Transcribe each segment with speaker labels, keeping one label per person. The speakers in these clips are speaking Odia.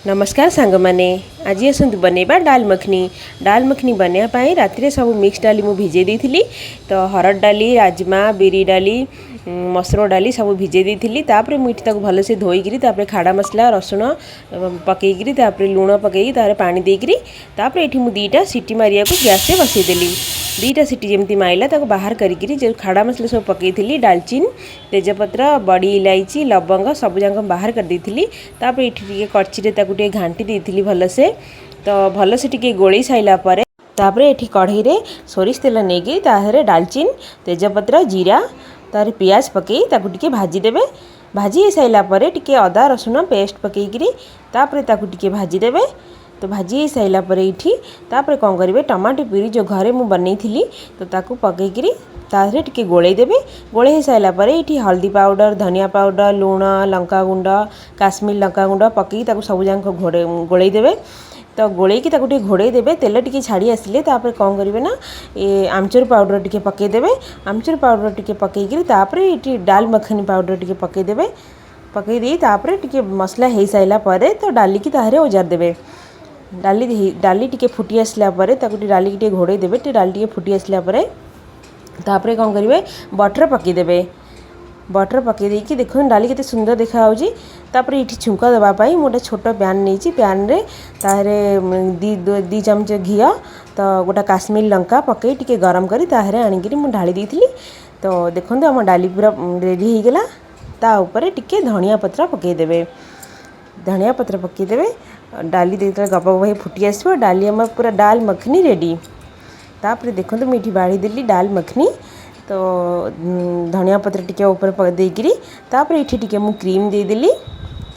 Speaker 1: ନମସ୍କାର ସାଙ୍ଗମାନେ, ଆଜି ଆସନ୍ତୁ ବନେଇବା ଡାଲ ମଖନୀ। ଡାଲ ମଖନୀ ବନେଇବା ପାଇଁ ରାତିରେ ସବୁ ମିକ୍ସ ଡାଲି ମୁଁ ଭିଜେଇ ଦେଇଥିଲି। ତ ହରଡ଼ ଡାଲି, ରାଜମା, ବିରି ଡାଲି, ମସୁର ଡାଲି ସବୁ ଭିଜେଇ ଦେଇଥିଲି। ତାପରେ ମୁଁ ଏଠି ତାକୁ ଭଲସେ ଧୋଇକିରି, ତାପରେ ଖାଡ଼ା ମସଲା, ରସୁଣ ପକେଇକିରି, ତାପରେ ଲୁଣ ପକେଇକି, ତାପରେ ପାଣି ଦେଇକିରି, ତାପରେ ଏଠି ମୁଁ 2ଟା ସିଟି ମାରିବାକୁ ଗ୍ୟାସ୍ରେ ବସେଇଦେଲି। 2ଟା ସିଟି ଯେମିତି ମାରିଲା, ତାକୁ ବାହାର କରିକିରି ଯେଉଁ ଖାଡ଼ା ମସଲା ସବୁ ପକେଇଥିଲି, ଡାଲଚିନି, ତେଜପତ୍ର, ବଡ଼ି ଇଲାଇଚି, ଲବଙ୍ଗ ସବୁ ଯାକ ବାହାର କରିଦେଇଥିଲି। ତାପରେ ଏଠି ଟିକେ କଡ଼ଚିରେ ତାକୁ ଟିକେ ଘାଣ୍ଟି ଦେଇଥିଲି ଭଲସେ। ତ ଭଲସେ ଟିକେ ଗୋଳେଇ ସାରିଲା ପରେ, ତାପରେ ଏଠି କଢ଼େଇରେ ସୋରିଷ ତେଲ ନେଇକି ତା ଦେହରେ ଡାଲଚିନି, ତେଜପତ୍ର, ଜିରା, ତାପରେ ପିଆଜ ପକେଇ ତାକୁ ଟିକେ ଭାଜିଦେବେ। ଭାଜି ହେଇସାରିଲା ପରେ ଟିକେ ଅଦା ରସୁଣ ପେଷ୍ଟ ପକେଇକିରି ତାପରେ ତାକୁ ଟିକେ ଭାଜିଦେବେ। ତ ଭାଜି ହେଇସାରିଲା ପରେ ଏଇଠି ତାପରେ କ'ଣ କରିବେ? ଟମାଟୋ ପ୍ୟୁରି ଯେଉଁ ଘରେ ମୁଁ ବନେଇଥିଲି, ତ ତାକୁ ପକେଇକିରି ତା ଦେହରେ ଟିକେ ଗୋଳେଇ ଦେବେ। ଗୋଳେଇ ହେଇସାରିଲା ପରେ ଏଇଠି ହଳଦୀ ପାଉଡ଼ର, ଧନିଆ ପାଉଡ଼ର, ଲୁଣ, ଲଙ୍କାଗୁଣ୍ଡ, କାଶ୍ମୀର ଲଙ୍କାଗୁଣ୍ଡ ପକେଇକି ତାକୁ ସବୁ ଯାକ ଗୋଳେଇ ଦେବେ। ତ ଗୋଳେଇକି ତାକୁ ଟିକେ ଘୋଡ଼େଇ ଦେବେ। ତେଲ ଟିକେ ଛାଡ଼ି ଆସିଲେ ତାପରେ କ'ଣ କରିବେ ନା, ଏ ଆମଚୁର ପାଉଡ଼ର ଟିକେ ପକେଇଦେବେ। ଆମଚୁର ପାଉଡ଼ର ଟିକେ ପକେଇକିରି ତାପରେ ଏଇଠି ଡାଲ ମଖନୀ ପାଉଡ଼ର ଟିକେ ପକେଇଦେବେ। ପକେଇ ଦେଇ ତାପରେ ଟିକେ ମସଲା ହେଇସାରିଲା ପରେ ତ ଡାଲିକି ତାହାରେ ଓଜାରି ଦେବେ। ଡାଲି ଟିକେ ଫୁଟି ଆସିଲା ପରେ ତାକୁ ଟିକେ ଡାଲିକି ଟିକେ ଘୋଡ଼େଇ ଦେବେ। ଟିକେ ଡାଲି ଟିକେ ଫୁଟି ଆସିଲା ପରେ ତାପରେ କ'ଣ କରିବେ? ବଟର୍ ପକେଇଦେବେ। ବଟର୍ ପକେଇ ଦେଇକି ଦେଖନ୍ତୁ, ଡାଲି କେତେ ସୁନ୍ଦର ଦେଖାଯାଉଛି। ତାପରେ ଏଇଠି ଛୁଙ୍କ ଦେବା ପାଇଁ ମୁଁ ଗୋଟେ ଛୋଟ ପ୍ୟାନ୍ ନେଇଛି। ପ୍ୟାନ୍ରେ ତାରେ 2 ଚାମଚ ଘିଅ, ତ ଗୋଟେ କାଶ୍ମୀର ଲଙ୍କା ପକେଇ ଟିକେ ଗରମ କରି ତାହାରେ ଆଣିକିରି ମୁଁ ଢାଳି ଦେଇଥିଲି। ତ ଦେଖନ୍ତୁ, ଆମ ଡାଲି ପୁରା ରେଡ଼ି ହେଇଗଲା। ତା ଉପରେ ଟିକେ ଧନିଆ ପତ୍ର ପକେଇଦେବେ। ଧନିଆ ପତ୍ର ପକେଇଦେବେ। ଡାଲି ଯେତେବେଳେ ଗପ ଗପ ହେଇ ଫୁଟି ଆସିବ, ଡାଲି ଆମର ପୁରା ଡାଲ ମଖନୀ ରେଡ଼ି। ତାପରେ ଦେଖନ୍ତୁ, ମୁଁ ଏଇଠି ବାଢ଼ିଦେଲି ଡାଲ ମଖନୀ। ତ ଧନିଆ ପତ୍ର ଟିକେ ଉପରେ ଦେଇକିରି ତାପରେ ଏଇଠି ଟିକେ ମୁଁ କ୍ରିମ୍ ଦେଇଦେଲି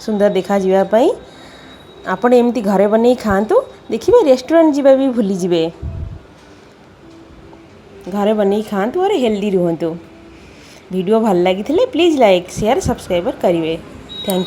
Speaker 1: ସୁନ୍ଦର ଦେଖାଯିବା ପାଇଁ। ଆପଣ ଏମିତି ଘରେ ବନେଇ ଖାଆନ୍ତୁ, ଦେଖିବେ ରେଷ୍ଟୁରାଣ୍ଟ ଯିବା ବି ଭୁଲିଯିବେ। ଘରେ ବନେଇ ଖାଆନ୍ତୁ और ହେଲ୍ଦି ରୁହନ୍ତୁ। ଭିଡ଼ିଓ ଭଲ ଲାଗିଥିଲେ ପ୍ଲିଜ୍ ଲାଇକ୍, ସେୟାର, ସବସ୍କ୍ରାଇବର୍ କରିବେ। Thank.